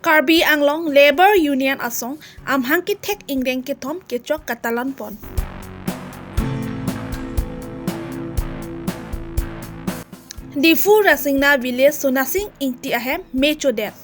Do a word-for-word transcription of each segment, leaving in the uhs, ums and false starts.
Karbi Anglong Labour Union asong amahang kethek ingdeng kethom kechok katalon pon. Diphu Rasingna Village Sonasing Ingti ahem me chodet.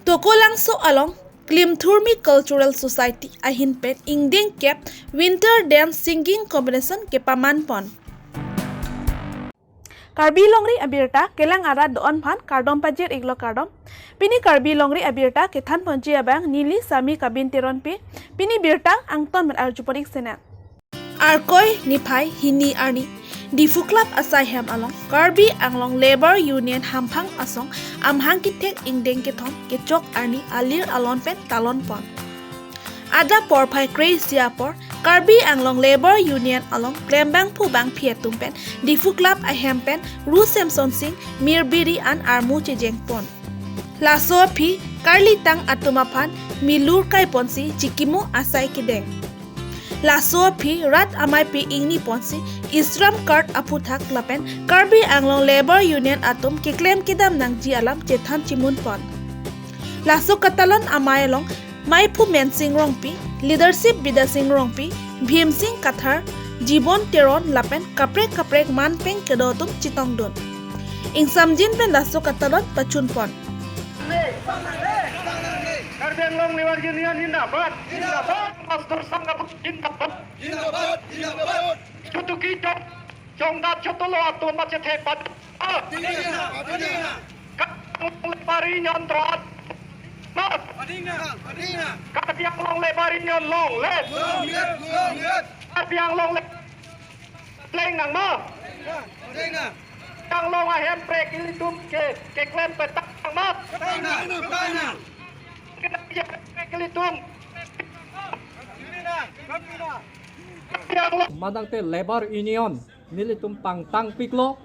Tokolangso along Klimthurmi Cultural Society ahin pen ingdeng kep Winter Dance Singing Competition kepaman pon. Karbi Longri Abirta kelang arat do-an aphan kardom pajir iklo kardom. Pini Karbi Longri Abirta kethan ponji abang neli Sami Kabin Teronpi. Pini birta angton men arjupon ik sena. Arkoi niphai hini arni Diphu Club asai hem along Karbi Anglong Labour Union hamphang asong amahang kethek ingdeng kethom kechok arni alir alon pen talon pon. Adap porphai kre-isi apor Karbi Anglong Labour Union along klembangphu bangphi atum pen Diphu Club ahem pen Ru Semson Sing Mirbiri an armu chejeng pon. Laso aphi karlitang atum aphan milur kai ponsi chikimo asai kedeng. Laso aphi rat ameipi ingni ponsi e-Shram Card aphuthak lapen Karbi Anglong Labour Union atum keklem kedam nangji alam chethan chimun pon. Laso katalon amei along meiphu Mensing Rongpi, leadership Bidya Sing Rongpi, Bhim Sing Kathar, Jibon Teron lapen kaprek kaprek man peng kedo atum chetongdun. Ingsamjin pen laso katalon pachun pon. Karbi Anglong Labour Union zindabad. Zindabad. Mazdur Sangh zindabad. Zindabad. Zindabad. Chotuki chong, chongdat chotolo atum pachethek pat. Padina, padina. Karbi Anglong Labour Union doat. Padina, padina. Karbi Anglong Labour Union long live. Long live, long live. Karbi Anglong Labour pleng nang ma. Padina, padina. Karbi Anglong ahem prek ilitum ke, keklem petang nang ma. Padina, padina. Prek ilitum. Padina, padina. Karbi Anglong. Madang te Labour Union nelitum pangtang piklo.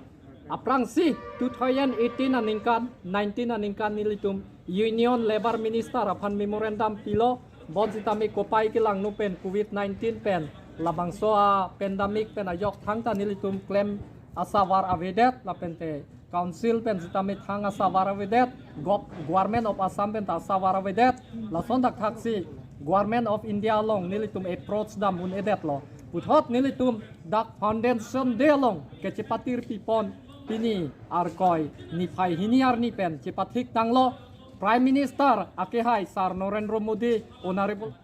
Aphrangsi two thousand eighteen aningkan, nineteen aningkan nelitum Union Labour Minister aphan memorandum pilo, bonsitame kopai kelangno pen covid nineteen pen labangso a-pandemic pen ajok thangta nelitum klem asavar avedet, lapente Council pen sitame thang asavar avedet, Gov-, Government of Assam pen ta asavar avedet, lason thakthaksi Government of India along nelitum approach dam un-edetlo. Puthot nelitum dak Foundation Day along kechepatirpi pon pini Arkoi niphai hini arni pen chepathik tanglo. Prime Minister akehai Sir Narendra Modi, Honorable,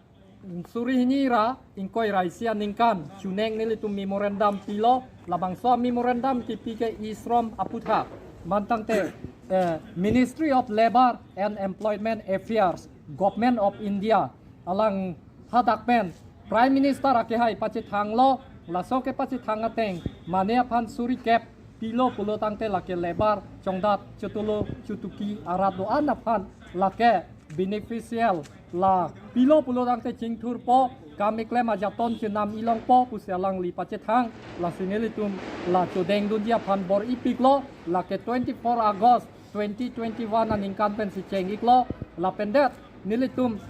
suri hini ra ingkoi ra isi aningkan chuning nelitum memorandum pilo, labangso memorandum kipi ke e-Shram aphuthak. Mantangte, eh, Ministry of Labour and Employment Affairs, Government of India alang hadak pen Prime Minister akehai pachethanglo, laso kepachethang ateng mane aphan suri kep pilo pulo tangte lake labour chongdat chotolo chotuki arat do-an aphan lake beneficial la pilo pulo tangte chingthurpo, kam keklem ajaton chenam ilongpo pusi alangli pachethang, lasi nelitum la chodengdunji aphan bor-ipiklo, lake twenty-four August twenty twenty-one aningkan pensi cheng-iklo, lapendet nelitum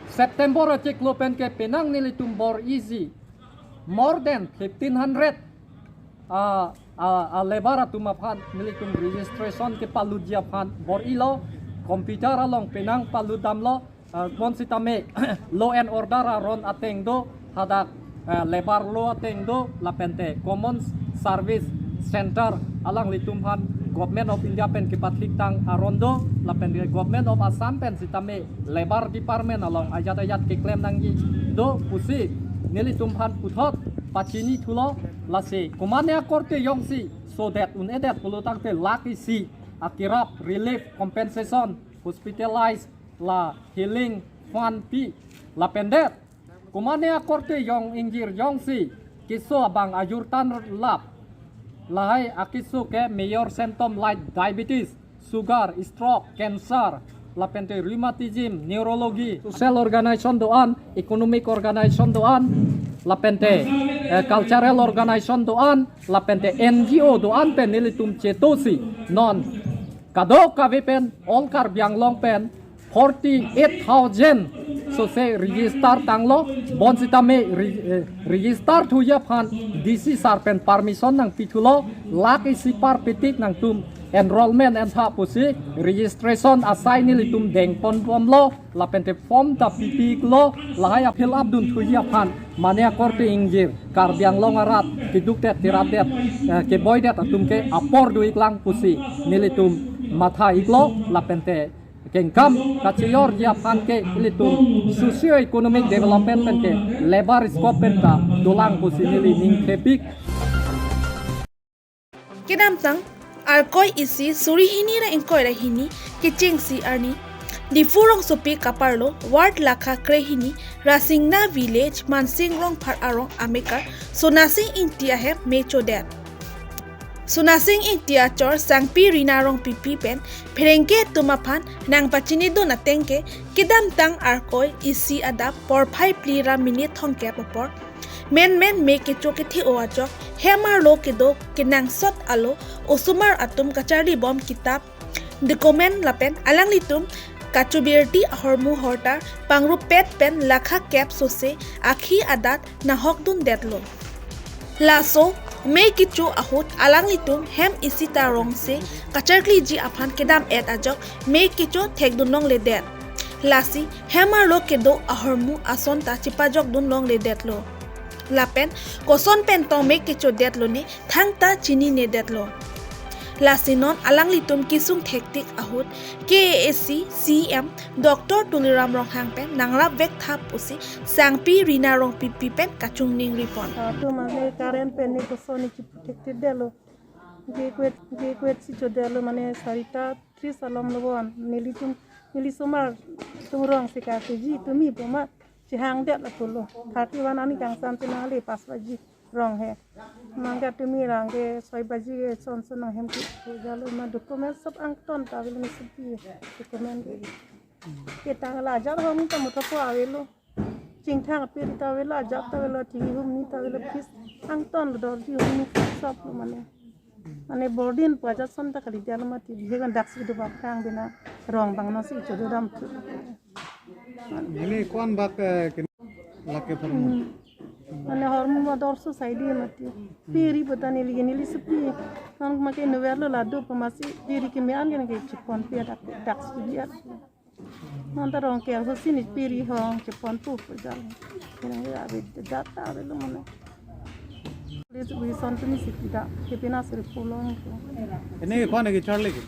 September achiklo pen ke penang nelitum bor-iji more than fifteen hundred a, a, a labour atum aphan nelitum registration kepalutji aphan bor-ilo, computer along penang palutdamlo, a, bonsitame law and order aron ateng do, hadak, a, labour law ateng do, lapente common service centre alanglitum aphan Government of India pen kepathik tang aron do, lapente Government of Assam pen sitame Labour Department along ajat ajat keklem nangji do pusi nelitum aphan puthot pachini thulo, lasi komane akorte jongsi sodet un-edet pulo tangte lakh isi akerap relief compensation, hospitalized la healing fund pi, lapendet komane akorte jong ingjir jongsi keso abang ajurtan lap, lahai akeso ke major symptom like diabetes, sugar, stroke, cancer, lapente rheumatism, neurology, social organization do-an, economic organization do-an, lapente, eh, cultural organization do-an, lapente N G O do-an pen nelitum chetosi non kadokave pen all Karbi Anglong pen forty-eight thousand sose register tanglo. Bonsitame re-, eh, register thuji aphan D C sir pen permission nangpithulo, lakh isi per pitik nangtum enrollment entha pusi registration asai nelitum dengponbomlo, lapente form ta pipi-iklo, lahai a-fill up dun thuji aphan mane akorte ingjir Karbi Anglong arat kedukdet tirapdet, eh, keboidet atum ke apor do-iklang pusi nelitum matha-iklo, lapente kengkam kachejorji aphan ke ilitum socio economic development pen ke labor scope pen ta dolang pusi neli ning thepik. Kedamtang Arkoi isi suri hini ra ingkoi ra hini kechengsi arni Diphu rongsopi kaparlo ward lakha krehini Rasingna village Mansing Rongphar arong amekar Sonasing Ingti ahem me chodet. Sonasing Ingti achor Sangpi Rina Rongpipi pen pherangke atum aphan nangpachinidun ateng ke kedamtang Arkoi isi adap porphai phli ra minit thomkep apor menmen me kecho kethe-o ajok hem arlo kedo kenangsot alo osomar atum kacharlibom kitap, document lapen alanglitum kachobirti ahormu hortar pangrupet pen lakha kep sose akhi adat nahokdundetlo. Laso me kecho ahut alanglitum hem isi ta rongse kacharkliji aphan kedam-et ajok me kecho thekdun longledet. Lasi hem arlo kedo ahormu ason ta chipajokdun longledetlo. Lapen koson pen tong me kechodetlone thangta chininedetlo. Lasi non alanglitum kesung thektik ahut K A A C C E M Doctor Tuliram Ronghang pen nangrapvek tha pusi Sangpi Rina Rongpipi pen kachongning ripon. Atum ame current pen ne koson ne chiputhektedetlo. Ke kwet, ke kwet si chodetlo mane sarita tris alom lo bon. Nelitum, neli osomar atum rongse ka keji tumi boma chehangdet lapulo. Thirty one arni kangsam chenang le pas baji rong he. Mangga tumi rang ke soi baji ke son son nanghem ke jalo ma document sob angton ta avelo, ne sob document ke. Ketang la ajat hom ta muthapo avelo. Chingthang apir ta avelo, ajat ta avelo, T V hum ni ta avelo, fees angton lo, dorji hum ni sob lo mane. Mane bordin pu ajat son ta kali jalo ma T V he kan daksi do bak thang bina rong bang no si chodo dam tu. Neli ko-an bak, eh, kin-, lake hormu. Hmm. Mane hormu ma dorso saidi mati. Piri bata neli, neli sepi. Kan make novel lo ladu pamasi piri keme an kan ke chipon pi adak daksi dia. Nonta rong ke aso sini piri hong chepon pu pu jal. Kena ya ave jat ta avelo mane. Please we son tumi si pida. Kepina seri pulang ko. Ini ko-an ke charli ke?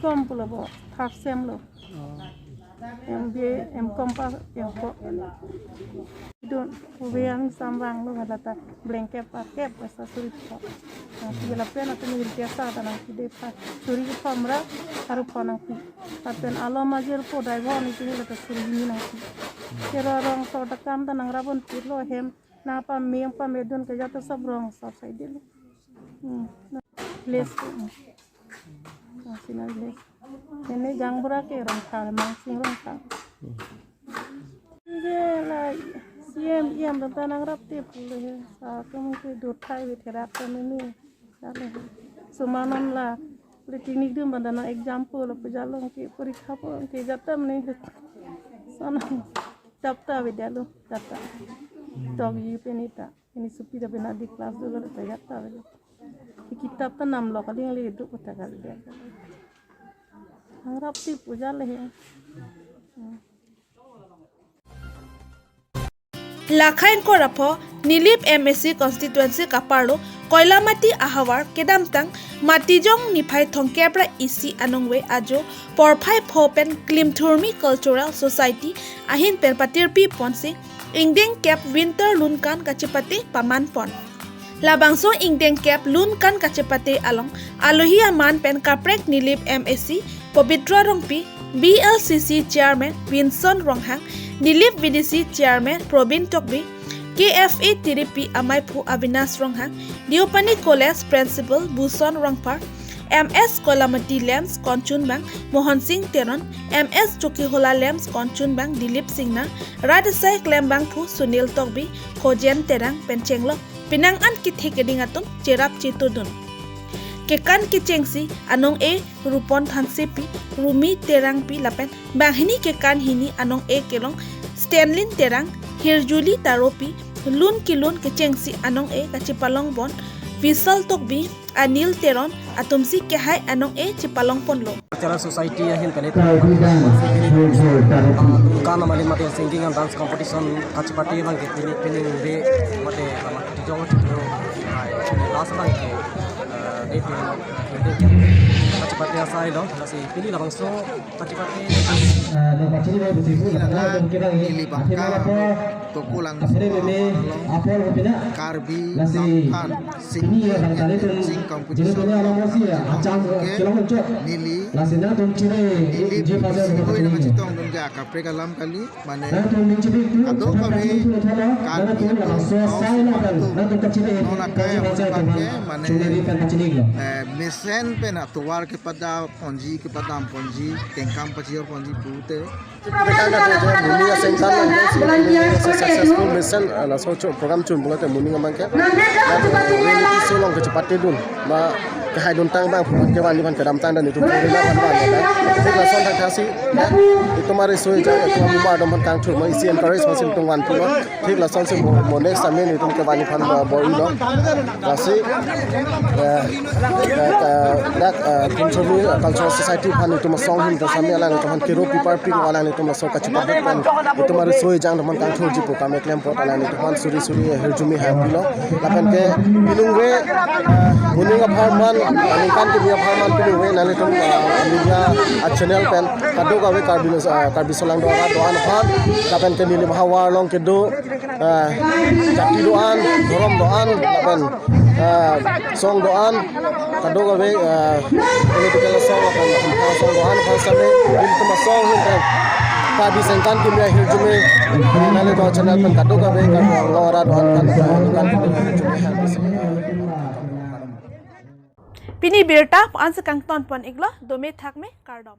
Kom pulo bo, third sem lo. Oh. M B A, M Com pa, M Com. Idun, ubiang sambang lo ngalata blanket pakai bahasa suri po. Nangpi lapen atau mungkin biasa ada nangpi de pa suri ke pamra, haru po nangpi. Lapen alo majir po dai bo ni sini lata suri ni nangpi. Kero rongso dakam ta nangrapon pirlo hem, nangpameng pamedun ke jatuh sob rongso saidelo. Hmm. Les. Masih na les. Ini gaonbura ke Rongphar, Mansing Rongphar. Ke la C M, E M ta nangrapte pulo he. Sa tum ke dothai ve therak ta mimi. Jalo he. Sumanon la. Puli teknik dum banda na exam pulo pu jalo ke porikha pu ke jat ta mene. Sana. Tap ta ave jalo. Jat ta. Tog yi penita. Ini supi ta pena di class do galo ta jat ta avelo. Di kitap ta namlo kali yang le do kota kali dia. Nangrapte pu jalo he. Lakha ingkoi ra pho Nilip M A C constituency kaparlo Koilamati ahavar kedamtang Matijong niphai thomkep ra isi anong ve ajo porphai pho pen Klimthurmi Cultural Society ahin pen patirpi ponsi ingdeng kep winter lunkan kachepate paman pon. Labangso ingdeng kep lunkan kachepate along alohi aman pen kaprek Nilip M A C Pobitra Rongpi, B L C C Chairman Vinson Ronghang, Nilip V D C Chairman Probin Tokbi, K F A Tiripi amaiphu Avinash Ronghang, Deopani College Principal Buson Rongphar, M S Koilamati Lamps konchunbang Mohon Sing Teron, M S Chokihola Lamps konchunbang Dilip Singnar, rat asai klembangphu Sunil Tokbi, Khojen Terang pen chenglok penang an kethe keding atum cherap chetodun. Kekan kechengsi anong-e Rupon Thansepi, Rumi Terangpi lapen banghini kekan hini anong-e kelong Stanlin Terang, Hirjume Taropi, lun kelun kechengsi anong-e kachepalong pon Vishal Tokbi, Anil Teron atumsi kehai anong-e chepalong ponlo. Cultural Society ahin pen Karbi dance, Hirjume Taropi. Dukan amalin mate singing and dance competition kachepate abang ke pini pini be mate lama tijong chiklo. Last abang ke, eh, date, eh, date kachepate asai lo, lasi pini labangso kachepate. Eh, no kachini lo buti bu, neli labang, neli bang akhirnya apa? Toko lang akhirnya meme apor ko pina. Karbi lasi Lampan sing ini ya bang tadi tuh. Sing competition. Jadi tuh ini alam masih ya, acang kelong cok. Neli lasi na tuh cire, neli je pasal sing ko ini. Nang citong dun ja kaprek alam kali, mane na tuh min cibik tuh, kadokave Karbi atum, sai na kan, na tuh kachire, non akai kaji pasal tuh, mane cuma di kan kachini lo. Eh, mesen pen atovar kepada ponji, kepada ponji, kengkam pajir ponji pute. Tekan na tuh je muni asengkan lang si successful mission, ah, laso cho program chun pulote muni ngamang ke. Na tuh reality show along kachepate dun, ma kehai dun tang bang, kevan ni van kedam tang dan itum puri na van van ya. Thik lason thak thasi, itum ari soi jang, itum amu ba dom van kangthur ma isi encourage ma si itum van pulo. Thik lason si mo, mo next time itum kevan ni van ba bor-ilo. Lasi, eh, eh, eh, dak, eh, Phunchomi, eh, Cultural Society aphan itum asong ahin ta sami alanglitum aphan kero pipar ping alanglitum laso kachepate pen itum ari soi jang atum aphan kangthurji pu kam keklem apot alanglitum aphan suri suri, eh, hirjume hai pilo. Lapen ke pilung ve, eh, muning apharman, aningkan kimi apharman pilung ve nanglitum, eh, media, eh, channel pen kadokave Karbi, eh, Karbi Solang do-an do-an aphan, lapen ke neli Mahawar along kedo, eh, jati do-an, dhorom do-an, lapen, eh, song do-an, kadokave, eh, political song, lapen hamphang asong do-an, aphan sami, nelitum asong ahin pen, Karbi sengkan kimi ahirjume, eh, nanglitum channel pen kadokave, Karbi Anglong arat do-an, aphan, eh, sengkan kimi ahirjume, aphan sami. Pini birta pu-an si kangton pon iklo, dome thakme, kardom.